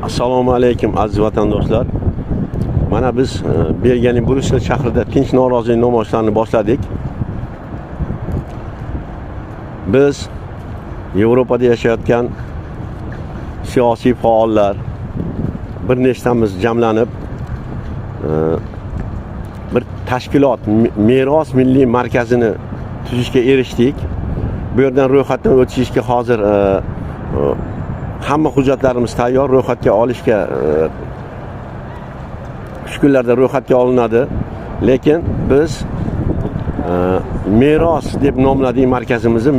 Assalomu alaykum, aziz vatandoshlar. Mana biz Belgiyaning Bryussel shahrida tinch norozilik namoyishlarini boshladik. Biz Yevropada yashayotgan siyosiy faollar bir nechtamiz jamlanib, bir tashkilot, Meros milliy markazini tuzishga erishdik. Bu yerdan ro'yxatdan o'tishga hozir hamma hujjatlarimiz tayyor, ro'yxatga olishga shu kunlarda ro'yxatga olinadi. Lekin biz Meros deb nomladik markazimizni.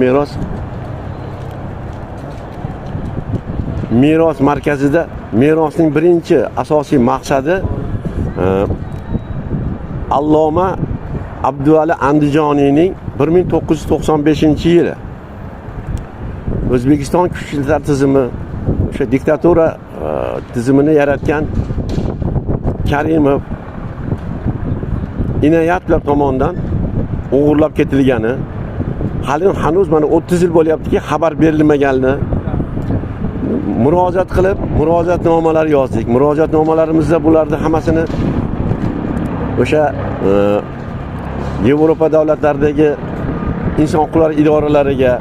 Meros markazida merosning birinchi asosiy maqsadi Alloma Abduvali Andijoniyning 1995-yili O'zbekiston kuchlar tizimi, o'sha diktatura tizimini yaratgan Karimov, Inoyatlar tomonidan o'g'irlab ketilgani, hali hanuz mana 30 yil bo'lyaptiki, xabar berilmaganini murojaat qilib, murojaatnomalar yozdik. Murojaatnomalarimizda bularni hammasini o'sha Yevropa davlatlaridagi inson huquqlari idoralariga,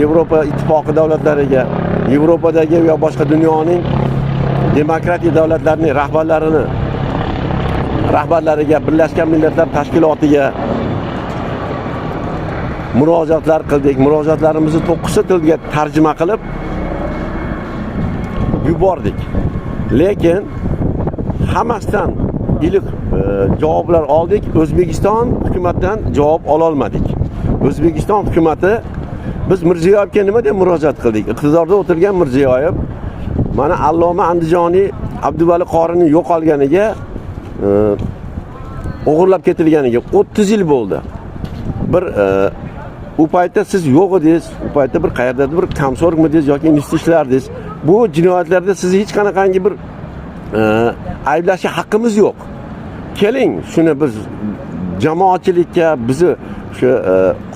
Yevropa Ittifoqi davlatlariga, Yevropadagi va boshqa dunyoning demokratik davlatlarining rahbarlariga, Birlashgan Millatlar Tashkilotiga murojaatlar qildik. Murojaatlarimizni 9 ta tilga tarjima qilib yubordik. Lekin hammasidan iliq javoblar oldik. O'zbekiston hukumatidan javob ololmadik. O'zbekiston hukumati, biz Mirziyoyevga nima deb murojaat qildik? Iqtidorda o'tirgan Mirziyoyev mana Alloma Andijoniy Abduvali qorining yo'qolganiga, o'g'irlab ketilganiga 30 yil bo'ldi. Bir u paytda siz yo'q edingiz, u paytda bir qayerdadir bir komsorgmidingiz yoki institutda ishlardingiz. Bu jinoyatlarda sizni hech qanaqangi bir ayblashga haqqimiz yo'q. Keling, shuni biz jamoatchilikka, bizni o'sha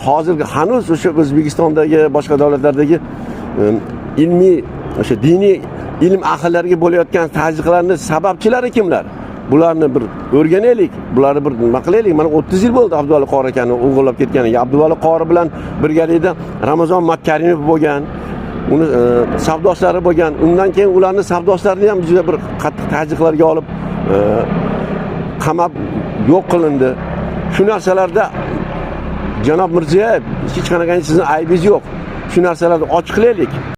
hozirgi hanuz o'sha O'zbekistondagi, boshqa davlatlardagi ilmiy, o'sha diniy ilm ahllariga bo'layotgan tazyiqlarni sababchilari kimlar? Bularni bir o'rganaylik, bularni bir nima qilaylik. Mana 30 yil bo'ldi Abduvali qori akani o'g'irlab ketganiga. Abduvali qori bilan birgalikda Ramazon Matkarimov bo'lgan, uni savdoshlari bo'lgan. Undan keyin ularni savdoshlarini ham juda bir qattiq tazyiqlarga olib, qamab yo'q qilindi. Shu narsalarda, janob Mirziyoyev, hech qanaqangi sizni aybingiz yo'q. Shu narsalarni ochiqlaylik.